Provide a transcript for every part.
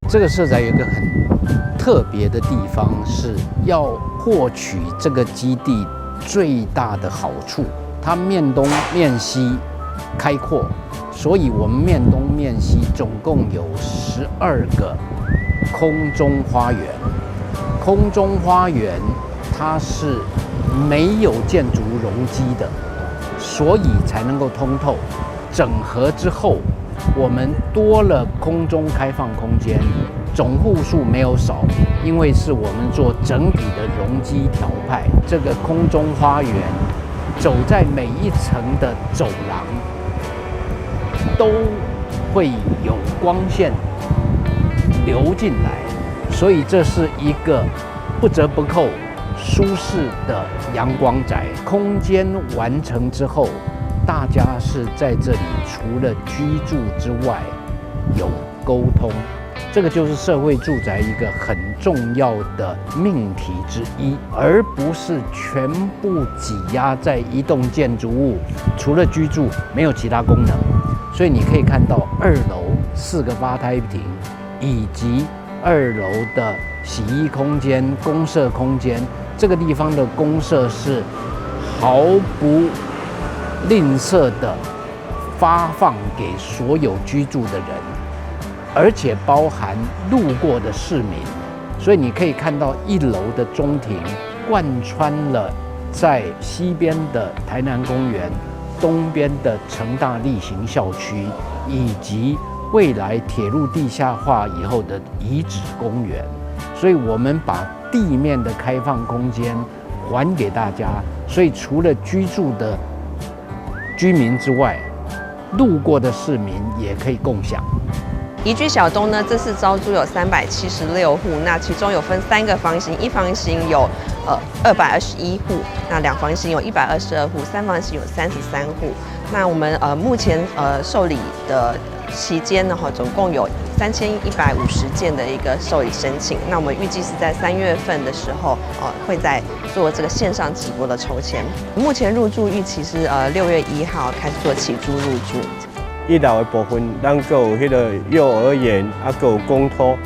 這個社宅有一個很特別的地方，是要獲取這個基地最大的好處。它面東面西開闊，所以我們面東面西總共有12個空中花園。空中花園它是沒有建築容積的，所以才能夠通透。整合之後，我們多了空中開放空間，總戶數沒有少，因為是我們做整體的容積調配。這個空中花園走在每一層的走廊，都會有光線流進來，所以這是一個不折不扣舒適的陽光宅。空間完成之後，大家是在這裡除了居住之外，有溝通，這個就是社會住宅一個很重要的命題之一，而不是全部擠壓在一棟建築物，除了居住沒有其他功能。所以你可以看到二樓四個吧台亭，以及二樓的洗衣空間、公設空間，這個地方的公設是毫不吝嗇的發放給所有居住的人，而且包含路過的市民。所以你可以看到一樓的中庭貫穿了在西邊的台南公園、東邊的成大力行校區，以及未來鐵路地下化以後的遺址公園。所以我們把地面的開放空間還給大家。所以除了居住的居民之外，路過的市民也可以共享。宜居小東呢，這次招租有376戶，那其中有分三個房型，一房型有221戶，那兩房型有122戶，三房型有33戶。那我們目前受理的期間呢，哈，總共有3150件的一個受理申請。那我們預計是在3月份的時候，會再做這個線上直播的抽籤。目前入住預期是6月1號開始做起租入住。一樓的部分，咱閣有彼个幼兒園，啊，閣有公托，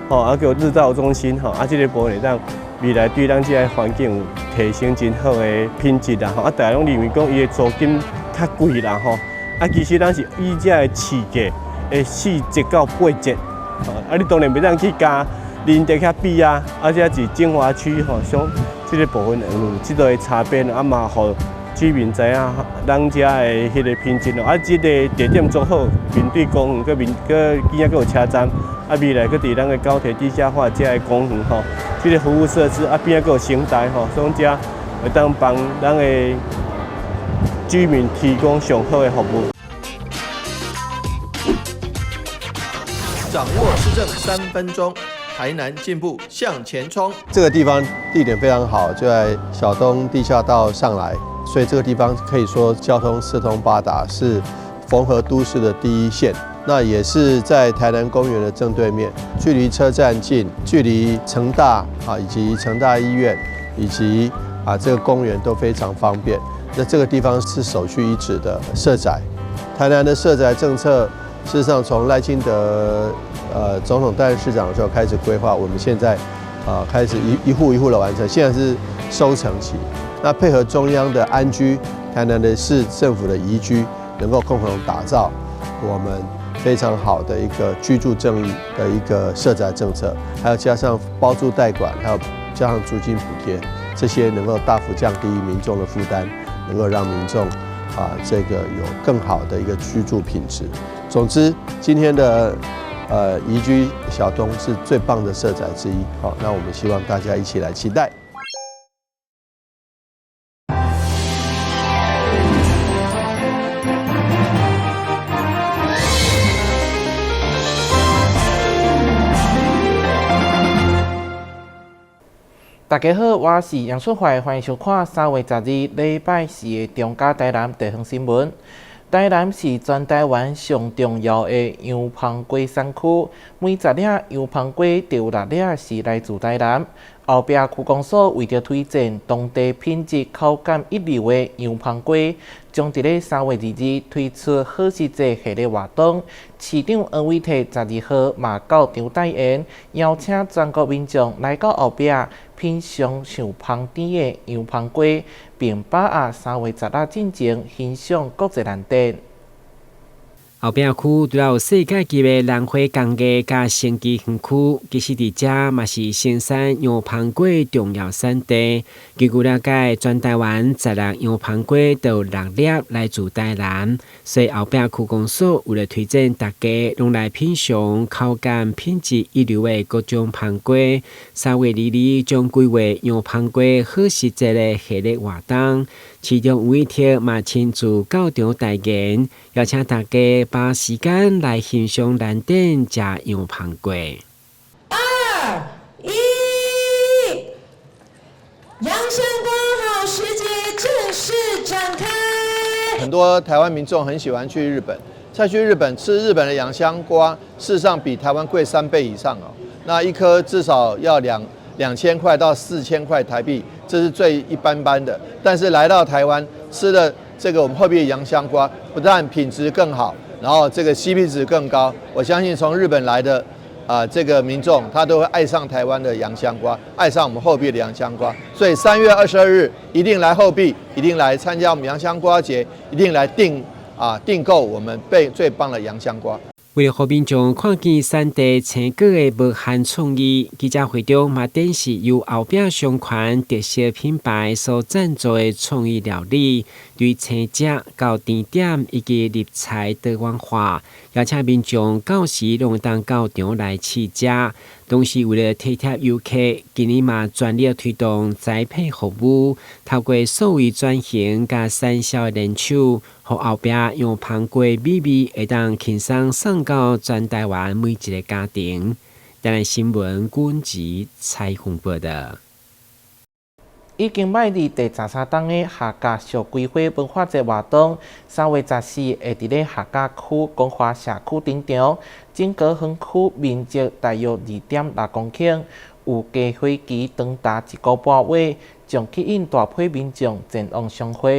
吼，啊，閣有日照中心，吼，啊，這个部分會當未來對咱這个環境有提升真好的品質啦，吼，啊，大家攏認為講伊的租金較貴啦，吼，啊，其實咱是以這个市價的4折到8折，吼，啊，你當然袂當去佮仁德遐比啊，啊，這是精華區吼，像這个部分有這个差別，啊嘛，予居民知影咱遮的彼个品質咯，啊，這个地點足好，面對公園，閣面閣邊仔閣有車站，啊，未來閣佇咱的高鐵地下化遮的公園吼，這个服務設施啊，邊仔閣有成大吼，所以遮會當幫咱的居民提供上好的服務。掌握市政3分鐘，台南進步向前衝。這個地方地點非常好，就在小東地下道上來。所以這個地方可以說交通四通八達，是縫合都市的第一線。那也是在台南公園的正對面，距離車站近，距離成大啊以及成大醫院以及啊這個公園都非常方便。那這個地方是首屈一指的社宅。台南的社宅政策，事實上從賴清德總統擔任市長的時候開始規劃，我們現在啊開始一戶一戶的完成，現在是收成期。那配合中央的安居，台南的市政府的宜居，能夠共同打造我們非常好的一個居住正義的一個社宅政策，還有加上包租代管，還有加上租金補貼，這些能夠大幅降低民眾的負擔，能夠讓民眾啊這個有更好的一個居住品質。總之，今天的宜居小東是最棒的社宅之一。好，那我們希望大家一起來期待。大家好，我是楊淑懷，歡迎收看3月12禮拜四的中嘉台南地方新聞。台南是全台灣上重要的洋芳瓜產區，每十粒洋芳瓜就有六粒是來自台南。後壁區公所為著推薦當地品質口感一流的洋芳瓜，將佇咧3月22日推出好食節系列活動。市長黃偉哲12號嘛到場代言，邀請全國民眾來到後壁品嚐上芳甜的洋芳瓜，並把握3月16進前欣賞國際蘭展。後壁區除了有世界級的蘭花工藝佮生技園區，其實佇遮嘛是生產洋芳瓜重要產地。根據了解，全台灣十粒洋芳瓜就有六粒來自台南，所以後壁區公所為了推薦大家攏來品嚐口感品質一流的各種芳瓜，3月22日將規劃洋芳瓜好食節的系列活動。市長黃偉哲嘛親自到場代言，邀請大家把時間來欣賞蘭展，食洋芳瓜。二一，洋香瓜好食節正式展開。很多台灣民眾很喜歡去日本，再去日本吃日本的洋香瓜，事實上比台灣貴3倍以上哦。那一顆至少要2000塊到4000塊台幣，這是最一般般的。但是來到台灣吃的這個我們後壁的洋香瓜，不但品質更好，然後這個 CP 值更高。我相信從日本來的這個民眾，他都會愛上台灣的洋香瓜，愛上我們後壁的洋香瓜。所以3月22日一定來後壁，一定來參加我們洋香瓜節，一定來訂購我們最棒的洋香瓜。為了予民眾看見產地青果的無限創意，記者會中嘛展示由後壁商圈特色品牌所贊助的創意料理，對青食到甜點以及入菜多元化，邀請民眾到時攏會當到場來試食。同時為了體貼遊客，今年嘛全力推動宅配服務，透過數位轉型佮產銷聯手，予後壁洋芳瓜美味會當輕鬆送到全台灣每一个家庭。台南新聞阮吉採訪報導。已經邁入第13冬的客家繡桂花文化節活動，3月14會佇咧客家區光華社區登場。整個園區面積大約2.6公頃，預計花期長達一個半月，將吸引大批民眾前往賞花。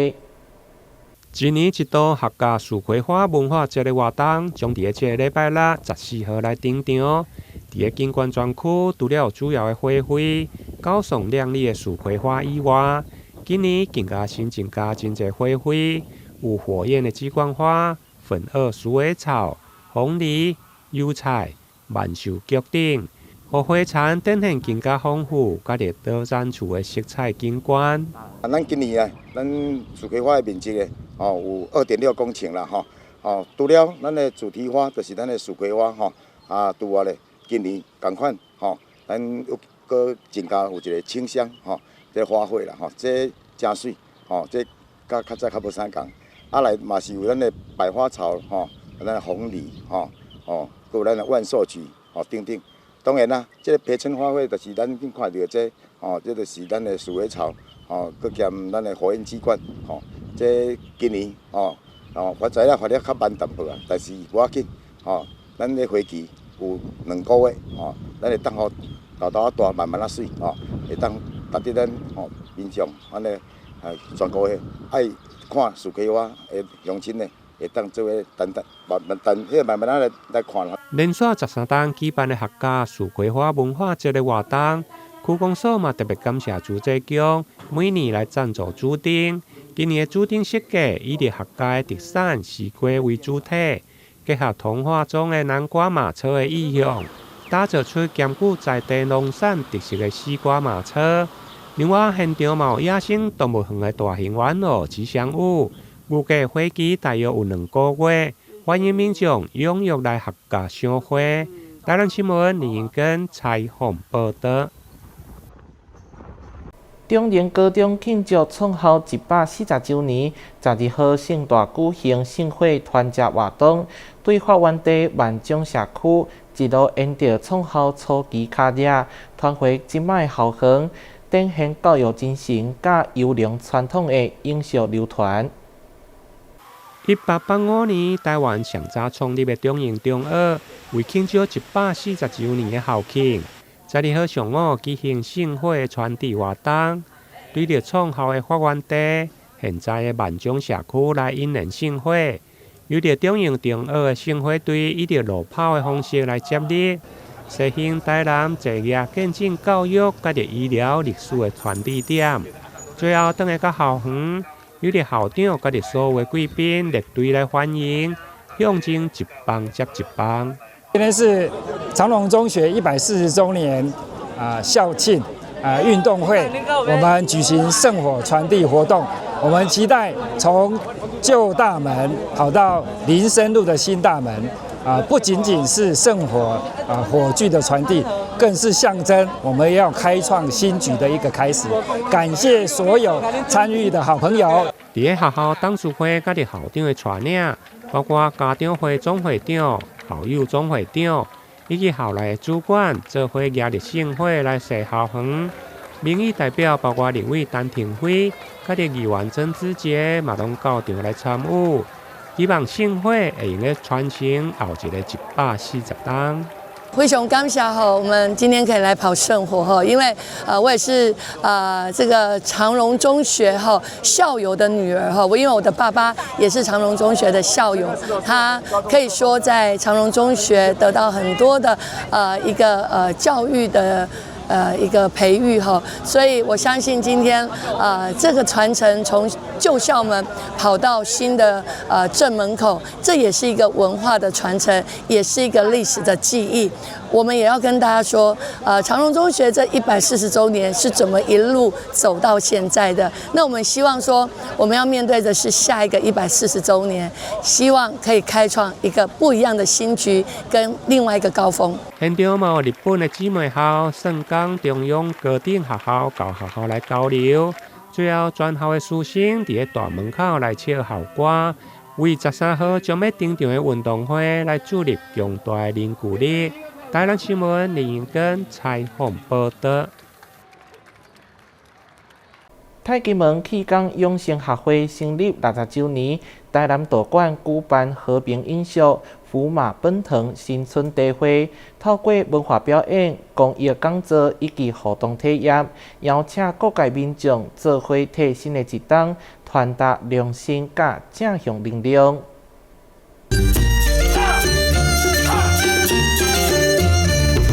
一年一度客家繡葵花文化節的活動，將佇咧這个禮拜六14號來登場。佇咧景觀專區，除了有主要的花卉、高聳靚麗的繡葵花以外，今年更加新增加真濟花卉，有火焰的雞冠花、粉萼鼠尾草、鳳梨、油菜、萬壽菊等，予花叢展現更加豐富、佮熱島展出的色彩景觀。啊，咱今年啊，咱繡葵花的面積咧，哦，有2.6公頃啦，吼，哦，除了咱的主題花，就是咱的繡葵花，吼，啊，除外咧，今年仝款，吼，咱又閣增加有一个清香，吼，這花卉啦，吼，這誠媠，吼，這佮較早較無啥仝，啊來嘛是有咱的百花草，吼，咱的鳳梨，吼，哦，閣有咱的萬壽菊，吼，等等。當然啦，這个陪襯花卉就是咱頂看著這，吼，這就是咱的鼠尾草，吼，閣兼咱的火焰雞冠，吼，這今年，吼，哦，發財啦發得較慢淡薄啊，但是無要緊，吼，咱的花期有2個月，吼，咱會當予豆豆仔大，慢慢仔媠，吼，會當值得咱吼民眾按呢啊全國的愛看繡葵花的鄉親呢，會當做伙等等慢慢等，彼个慢慢仔來來看啦。連續13冬舉辦的客家繡葵花文化節的活動，區公所嘛特別感謝主濟宮每年來贊助主燈。今年的主燈設計以客家的特產絲瓜為主體，結合童話中的南瓜馬車的意象，打造出兼具在地農產特色的絲瓜馬車。另外，現場嘛有野生動物園的大型玩偶吉祥物，預計花期大約有2個月，歡迎民眾踴躍來客家賞花。台南新聞林英根採訪報導。中寧高中慶祝創校140週年，12號盛大舉行盛會團結活動，對發源地萬眾社區一路沿著創校初期跤跡，傳回這擺校園，展現教育精神佮優良傳統的永續流傳。1885年，台灣上早創立的中營中學，為慶祝140週年的校慶，12號上午舉行聖火的傳遞活動，對著創校的發源地，現在的萬眾社區來引燃聖火，由著中營中學的聖火隊以著路跑的方式來接力，實現台南坐額見證教育佮著醫療歷史的傳遞點。最後，轉來到校園，由著校長佮著所有的貴賓列隊來歡迎，向前一棒接一棒。今天是長榮中學140週年啊校慶啊運動會，我們舉行聖火傳遞活動。我們期待從舊大門跑到林森路的新大門，啊，不僅僅是聖火啊火炬的傳遞，更是象徵我們要開創新局的一個開始。感謝所有參與的好朋友。佇咧學校董事會佮著校長的帶領，包括家長會總會長、校友總會長以及校內的主管，做伙舉著聖火來踅校園。民意代表包括立委陳亭妃、佮著議員曾志傑嘛，攏到場來參與。希望聖火會用得傳承後一个140冬。非常感謝哈，我們今天可以來跑聖火哈，因為我也是這個長榮中學哈校友的女兒哈，我因為我的爸爸也是長榮中學的校友，他可以說在長榮中學得到很多的一個教育的一個培育哈，所以我相信今天這個傳承從舊校門跑到新的正門口，這也是一個文化的傳承，也是一個歷史的記憶。我們也要跟大家說，長榮中學這140週年是怎麼一路走到現在的？那我們希望說，我們要面對的是下一個140週年，希望可以開創一個不一樣的新局，跟另外一個高峰。現場嘛有日本的姊妹校盛岡中央高等學校到學校來交流，最後全校的師生佇咧大門口來唱校歌，為13號將欲登場的運動會來注入強大的凝聚力。台南新聞林英根採訪報導。太極門氣功養生學會成立60週年，台南道館舉辦和平演說、符馬奔騰新春茶會，透過文化表演、公益講座以及互動體驗，邀請各界民眾做伙替新的一冬傳達良心佮正向能量。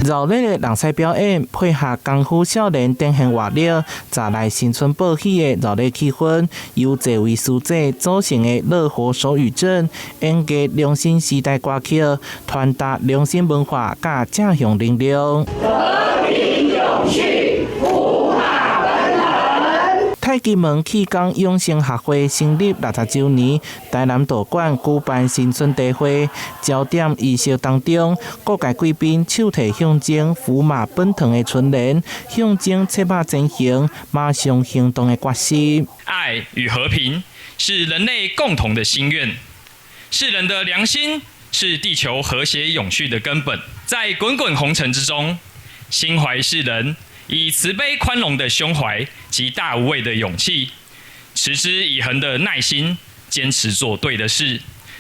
熱烈的人狮表演，配合功夫少年展現活力，乍來新春報喜的熱烈氣氛，由這位師姐組成的樂活手語陣，演繹良心時代歌曲，傳達良心文化佮正向能量。和平永續，符馬奔騰。太極門氣功養生學會成立60週年，台南道館舉辦新春茶會，焦點儀式當中，各界貴賓手提象徵符馬奔騰的春聯，象徵策馬前行、馬上行動的決心。愛與和平是人類共同的心願，是人的良心，是地球和諧永續的根本。在滾滾紅塵之中，心懷世人，以慈悲寬容的胸懷及大無畏的勇氣，持之以恆的耐心，堅持做對的事，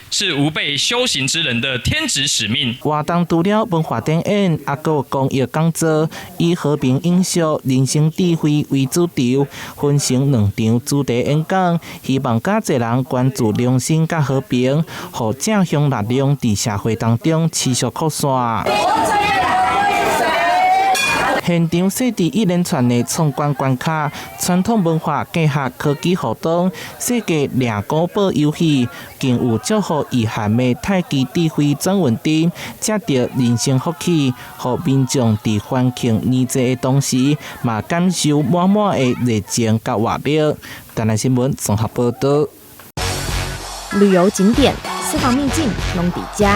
是吾輩修行之人的天職使命。活動除了文化展演，猶閣有公益講座，以和平永續、人生智慧為主軸，分成兩場主題演講，希望較濟人關注良心佮和平，予正向力量佇社會當中持續擴散。現場設置一連串的闖關關卡，傳統文化結合科技互動，設計掠古寶遊戲，更有祝福意涵的太極智慧轉運燈，藉著人生福氣，予民眾佇歡慶年節的同時，嘛感受滿滿的熱情佮活力。台南新聞綜合報導。旅遊景點、私房秘境，攏佇遮。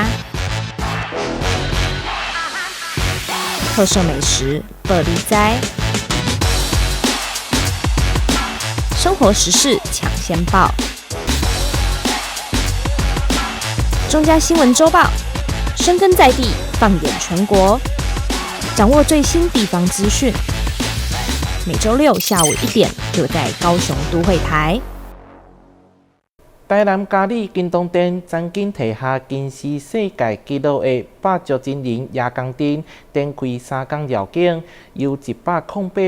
特色美食，報你知；生活時事搶先報，中嘉新聞週報，深耕在地，放眼全國，掌握最新地方資訊。每週六下午1點，就在高雄都會台。台南佳里金堂殿曾經提下金氏世界紀錄的百石真人蜈蚣陣，展開三工繞境，由108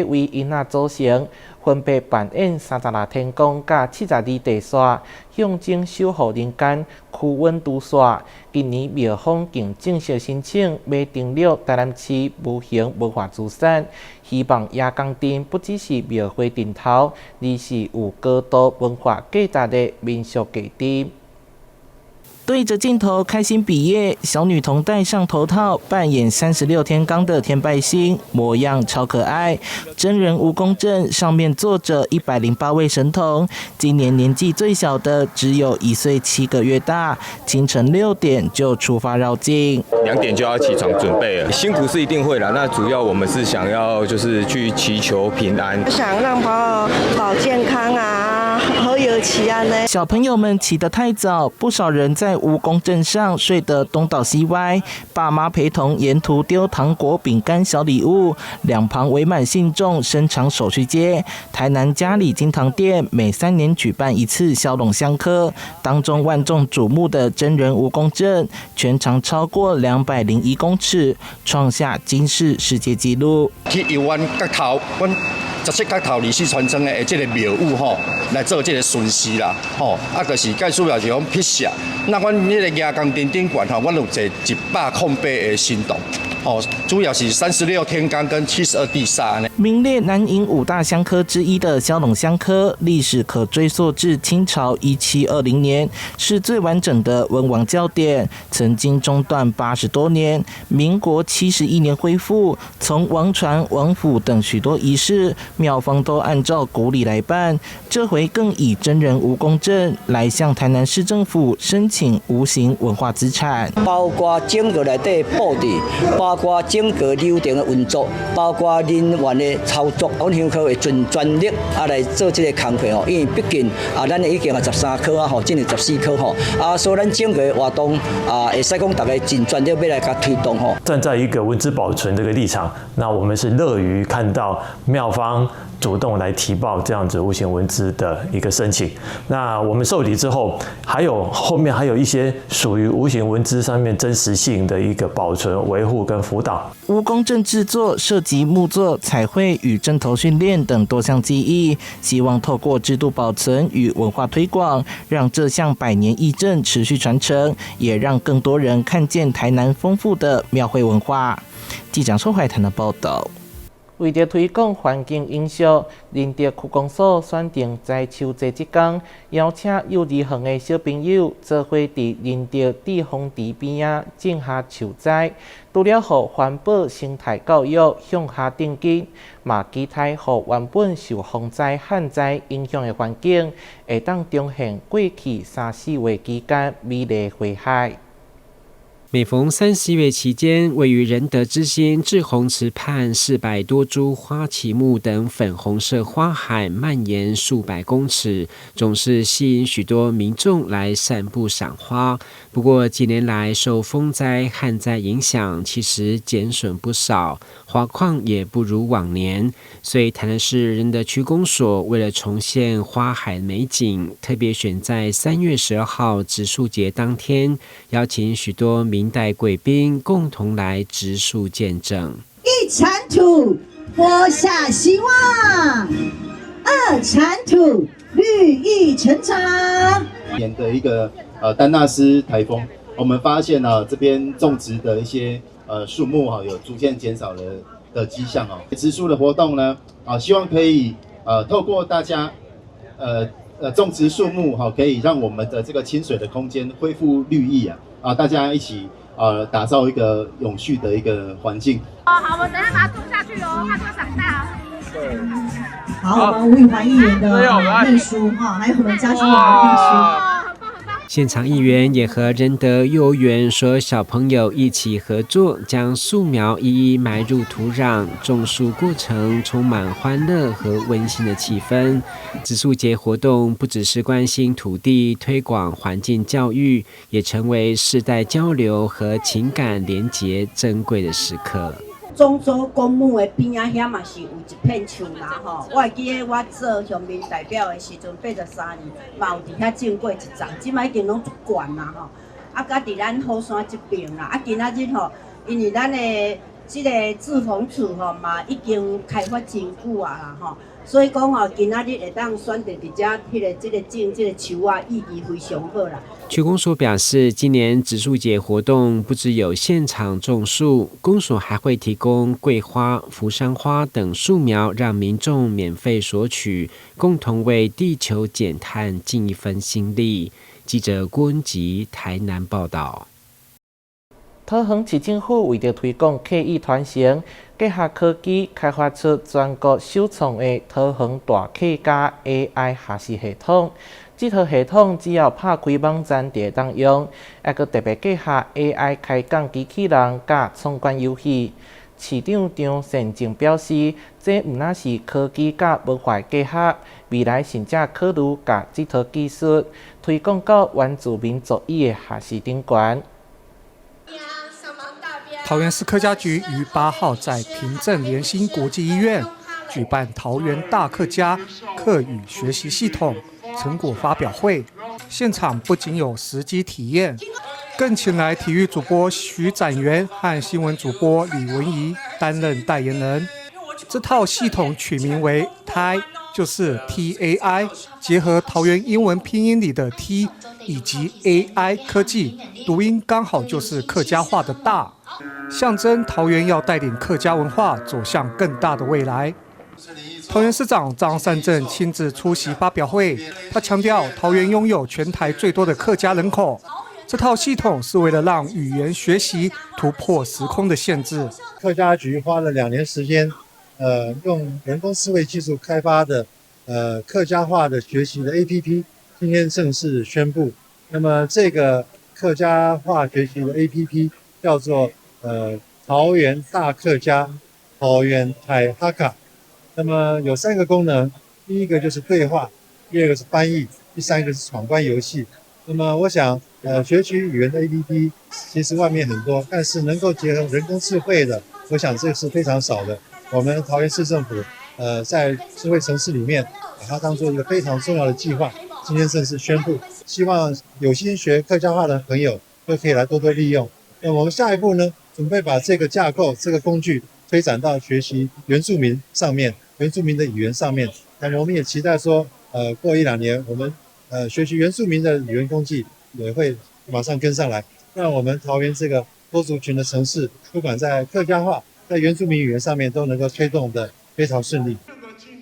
位嬰仔組成，分別扮演36天公佮72地煞，象徵守護人間、驅瘟除煞。今年廟方更正式申請欲登錄台南市無形文化資產，希望蜈蚣陣不只是廟會陣頭，而是有高度文化價值的民俗藝陣。對着鏡頭開心比耶，小女童戴上頭套，扮演36天罡的天拜星，模樣超可愛。真人蜈蚣陣上面坐着108位神童，今年年紀最小的只有1歲7個月大。清晨6點就出發繞境， 2點就要起床準備了，辛苦是一定會啦。那主要我們是想要就是去祈求平安，想讓寶保健康啊，好有祈安呢。小朋友們起得太早，不少人在蜈蚣陣上睡得東倒西歪，爸媽陪同沿途丟糖果、餅乾、小禮物，兩旁圍滿信眾，伸長手去接。台南佳里金堂殿每3年舉辦一次驍龍香科，當中萬眾矚目的真人蜈蚣陣，全長超過201公尺，創下金氏世界紀錄。去遊阮角頭，阮17角頭歷史傳承的這個廟宇吼，來做這個巡視啦，吼，啊，就是介主要是講辟邪。那阮彼個蜈蚣陣頂懸吼，阮有坐108個神童，吼，主要是36天罡跟72地煞呢。名列南瀛五大香科之一的驍龍香科，歷史可追溯至清朝1720年，是最完整的文王醮典，曾經中斷80多年，民國71年恢復。從王船、王府等許多儀式，廟方都按照古禮來辦。這回更以真人蜈蚣陣來向台南市政府申請無形文化資產，包括整個內底布置，包括整個流程的運作，包括人員的操作，阮香科會盡全力啊來做這個工課吼，因為畢竟啊，咱已經係13科啊吼，進入14科吼，啊，所以咱整個活動啊，會使講逐家盡全力欲來共推動吼。站在一個文資保存這個立場，那我們是樂於看到廟方主動來提報這樣子無形文資的一個申請。那我們受理之後，還有後面還有一些屬於無形文資上面真實性的一個保存、維護跟輔導。蜈蚣陣製作涉及木作、彩繪與陣頭訓練等多項技藝，希望透過制度保存與文化推廣，讓這項百年藝陣持續傳承，也讓更多人看見台南豐富的廟會文化。記者蘇懷談的報道。為著推廣環境永續，仁德區公所選定栽樹節這工，邀請幼兒園的小朋友做伙佇仁德致豐池邊仔種下樹栽，除了予環保生態教育向下奠基，嘛期待予原本受風災、旱災影響的環境，會當重現過去三四月期間美麗花海。每逢三四月期間，位於仁德之心滯洪池畔400多株花旗木等粉紅色花海蔓延數百公尺，總是吸引許多民眾來散步賞花。不過近年來受風災、旱災影響，其實減損不少，花況也不如往年。所以台南市仁德區公所為了重現花海美景，特別選在3月12號植樹節當天，邀請許多明代貴賓共同來植樹見證。一鏟土播下希望，二鏟土綠意成長。年的一個丹娜絲颱風，我們發現呢，這邊種植的一些樹木哈，有逐漸減少了的跡象哦。植樹的活動呢，啊，希望可以透過大家種植樹木哈，可以讓我們的這個清水的空間恢復綠意啊，啊，大家一起打造一個永續的一個環境。哦，好，我們等下把它種下去哦，它就會長大。對。好，我們吳宇環議員的秘書哈，還有我們嘉興議員的秘書。現場議員也和仁德幼兒園所有小朋友一起合作，將樹苗一一埋入土壤。種樹過程充滿歡樂和溫馨的氣氛。植樹節活動不只是關心土地、推廣環境教育，也成為世代交流和情感連結珍貴的時刻。總祖公墓的邊仔遐嘛是有一片樹啦吼，我會記得我做鄉民代表的時陣，83年嘛有佇遐種過一叢，這擺已經攏足懸啦吼。啊，佮佇咱虎山這邊啦，啊，今仔日吼，因為咱的這个志宏厝吼嘛已經開發真久啊啦吼，所以講吼，今仔日會當選擇佇遮彼个這个種這个樹仔，意義非常好啦。區公所表示，今年植樹節活動不只有現場種樹，公所還會提供桂花、扶桑花等樹苗，讓民眾免費索取，共同為地球減碳盡一份心力。記者郭文吉台南報道。桃園市政府為著推廣客語傳承，結合科技開發出全國首創的桃園大客家 AI 學習系統。這套系統只要拍開網站就會當用，猶閣特別結合 AI 開講機器人佮闖關遊戲。市長張善政表示，這毋但是科技佮文化結合，未來甚至考慮共這套技術推廣到原住民族語的學習頂懸。桃園市客家局於8號在平鎮聯心國際醫院舉辦桃園大客家客語學習系統成果發表會，現場不僅有實機體驗，更請來體育主播徐展元和新聞主播李文怡擔任代言人。這套系統取名為 “TAI”，就是 TAI，結合桃園英文拼音裡的 T 以及 AI 科技，讀音剛好就是客家話的大。象徵桃園要帶領客家文化走向更大的未來。桃園市長張善政親自出席發表會，他強調桃園擁有全台最多的客家人口，這套系統是為了讓語言學習突破時空的限制。客家局花了2年時間，用人工智慧技術開發的，客家話的學習的 APP，今天正式宣布。那麼這個客家話學習的 APP 叫做桃園大客家，桃園大客家。那麼有三個功能，第一個就是對話，第二個是翻譯，第三個是闖關遊戲。那麼我想，學習語言的 APP 其實外面很多，但是能夠結合人工智慧的，我想這是非常少的。我們桃園市政府，在智慧城市裡面，把它當做一個非常重要的計劃，今天正式宣布，希望有心學客家話的朋友都可以來多多利用。那我們下一步呢，準備把這個架構、這個工具推展到學習原住民上面，原住民的語言上面。那麼我們也期待說，過一兩年，我們學習原住民的語言工具也會馬上跟上來，讓我們桃園這個多族群的城市，不管在客家話、在原住民語言上面，都能夠推動得非常順利。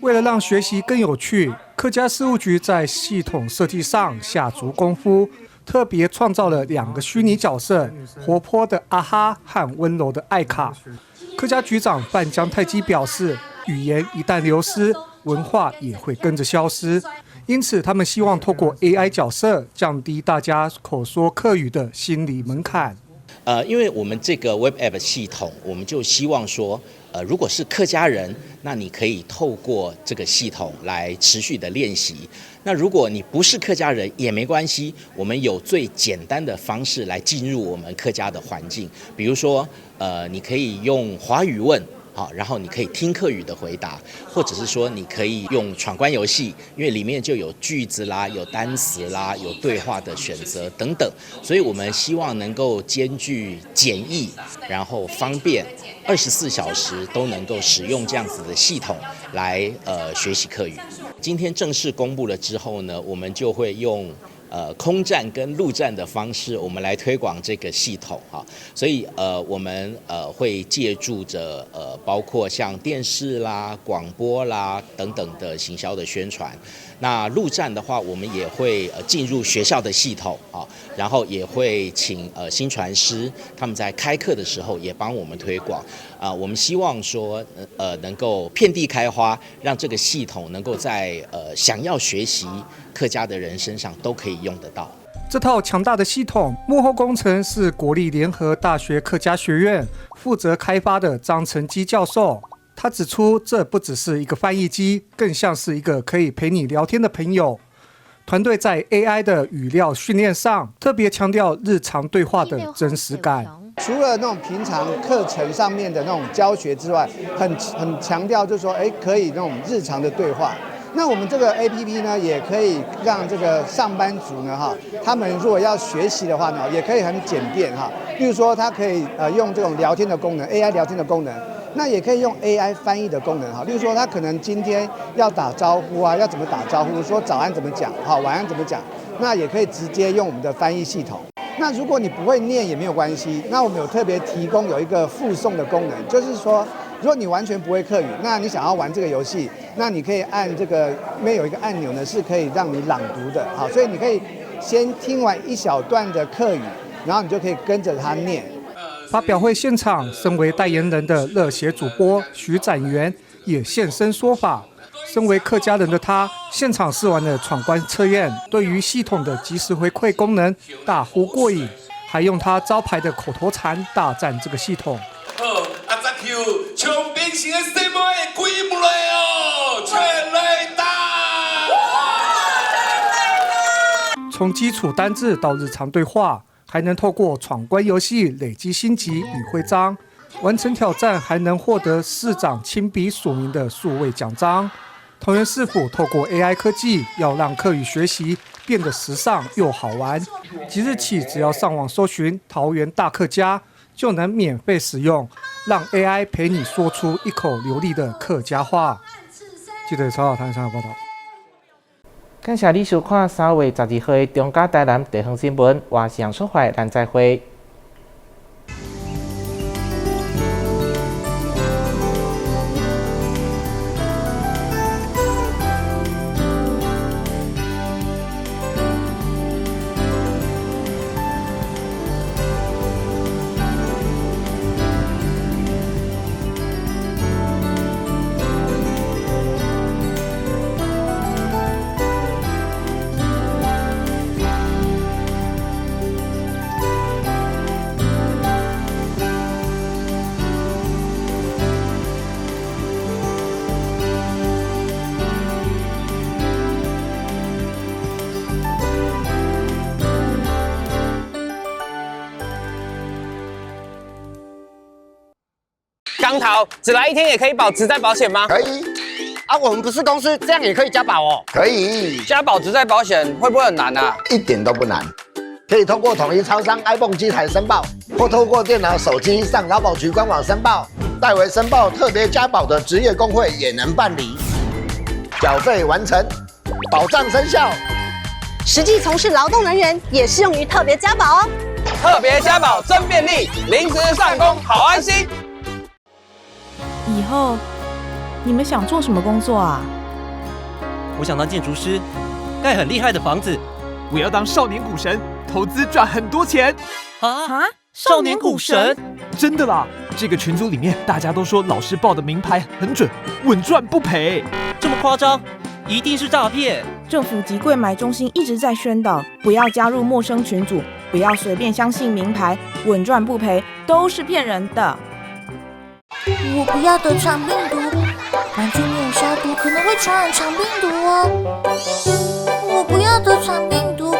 為了讓學習更有趣，客家事務局在系統設計上下足功夫，特別創造了兩個虛擬角色：活潑的阿哈和溫柔的艾卡。客家局長范江泰基表示，語言一旦流失，文化也會跟着消失。因此，他們希望透過 AI 角色降低大家口說客語的心理門檻。因為我們這個 Web App 系統，我們就希望說，如果是客家人，那你可以透過這個系統來持續的練習。那如果你不是客家人也沒關係，我們有最簡單的方式來進入我們客家的環境，比如說，你可以用華語問。好，然後你可以聽客語的回答，或者是說你可以用闖關遊戲，因為裡面就有句子啦、有單詞啦、有對話的選擇等等，所以我們希望能夠兼具簡易，然後方便，24小時都能夠使用這樣子的系統來學習客語。今天正式公布了之後呢，我們就會用空戰跟陸戰的方式，我們來推廣這個系統哈。所以我們會借助着包括像電視啦、廣播啦等等的行銷的宣傳。那陸戰的話，我們也會進入學校的系統啊，然後也會請薪傳師他們在開課的時候也幫我們推廣。啊，我們希望說能夠遍地開花，讓這個系統能夠在想要學習客家的人身上都可以用得到。這套強大的系統幕後工程是國立聯合大學客家學院負責開發的張成基教授。他指出，這不只是一個翻譯機，更像是一個可以陪你聊天的朋友。團隊在 AI 的語料訓練上特別強調日常對話的真實感。除了那種平常課程上面的那種教學之外，很強調就是說，可以那種日常的對話。那我們這個 APP 呢，也可以讓這個上班族呢，哈，他們如果要學習的話呢，也可以很簡便哈。例如說，他可以用這種聊天的功能，AI 聊天的功能，那也可以用 AI 翻譯的功能哈。例如說，他可能今天要打招呼啊，要怎麼打招呼？說早安怎麼講？好，晚安怎麼講？那也可以直接用我們的翻譯系統。那如果你不會念也沒有關係，那我們有特別提供有一個附送的功能，就是說，如果你完全不會客語，那你想要玩這個遊戲，那你可以按這個，裡面有一個按鈕呢，是可以讓你朗讀的，好，所以你可以先聽完一小段的客語，然後你就可以跟着他念。發表會現場，身為代言人的熱血主播徐展元也現身說法。身為客家人的他，現場試玩了闖關測驗，對於系統的即時回饋功能大呼過癮，還用他招牌的口頭禪大讚這個系統。好，阿十球，長平城的細妹鬼不來哦，全壘打！從基礎單字到日常對話，還能透過闖關遊戲累積星級與徽章，完成挑戰還能獲得市長親筆署名的數位獎章。桃園市府透過 AI 科技，要讓客語學習變得時尚又好玩。即日起，只要上網搜尋桃園大客家，就能免費使用，讓 AI 陪你說出一口流利的客家話。記者曹老譚採訪報道。感謝你收看3月12號的中嘉台南地方新聞，我是楊淑懷，咱再會。光头，只來一天也可以保職災保險嗎？可以。啊，我們不是公司，這樣也可以加保哦。可以。加保職災保險會不會很難啊？一點都不難，可以透過統一超商 iPhone 機台申報，或透過電腦、手機上勞保局官網申報。代為申報特別加保的職業工會也能辦理。繳費完成，保障生效。實際從事勞動人員也適用於特別加保哦。特別加保真便利，臨時上工好安心。以後你們想做什麼工作啊？我想當建築師，蓋很厲害的房子。我要當少年股神，投資賺很多錢。啊！少年股神？真的啦！這個群組裡面大家都說老師報的名牌很準，穩賺不賠。這麼誇張？一定是詐騙！政府及櫃買中心一直在宣導，不要加入陌生群組，不要隨便相信名牌，穩賺不賠都是騙人的。我不要得腸病毒，玩具沒有消毒可能會傳染腸病毒哦。我不要得腸病毒，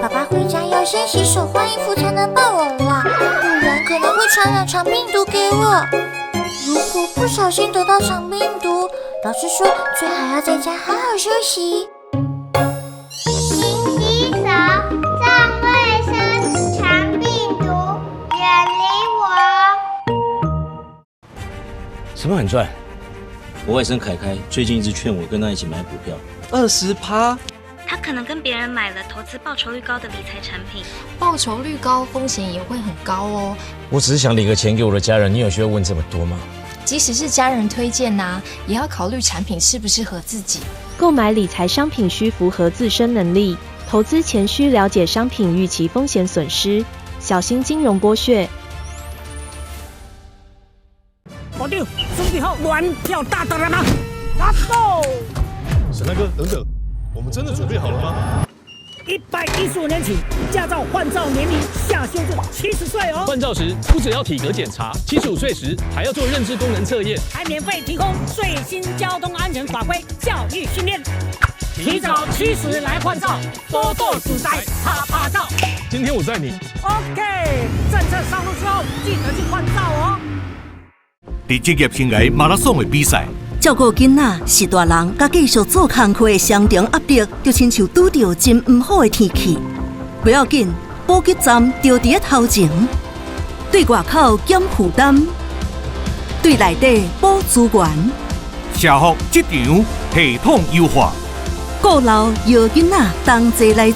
爸爸回家要先洗手換衣服才能抱我啦，不然可能會傳染腸病毒給我。如果不小心得到腸病毒，老師說最好要在家好好休息。勤洗手，重衛生，腸病毒遠離我。什麼很賺？我外甥凱凱最近一直勸我跟他一起買股票。20%？他可能跟別人買了投資報酬率高的理財產品，報酬率高，風險也會很高哦。我只是想領個錢給我的家人，你有需要問這麼多嗎？即使是家人推薦啊，也要考慮產品適不適合自己。購買理財商品需符合自身能力，投資前需了解商品預期風險損失，小心金融剝削。部長，準備好玩票大單了嗎？Let's go！沈大哥，等等，我們真的準備好了嗎？ 115年起，駕照換照年齡下修至70歲哦。換照時不只要體格檢查，75歲時還要做認知功能測驗，還免費提供最新交通安全法規教育訓練。提早70來換照，多多自在，啪啪照。今天我載你。 OK，政策上路之後，記得去換照哦。佇職業生涯馬拉松的比賽，照顧囡仔是大人，佮繼續做工課的雙重壓力，就親像拄著真毋好的天氣。無要緊，補給站就佇咧頭前，對外口減負擔，對內底補資源。社福職場系統優化，顧老搖囡仔同齊來。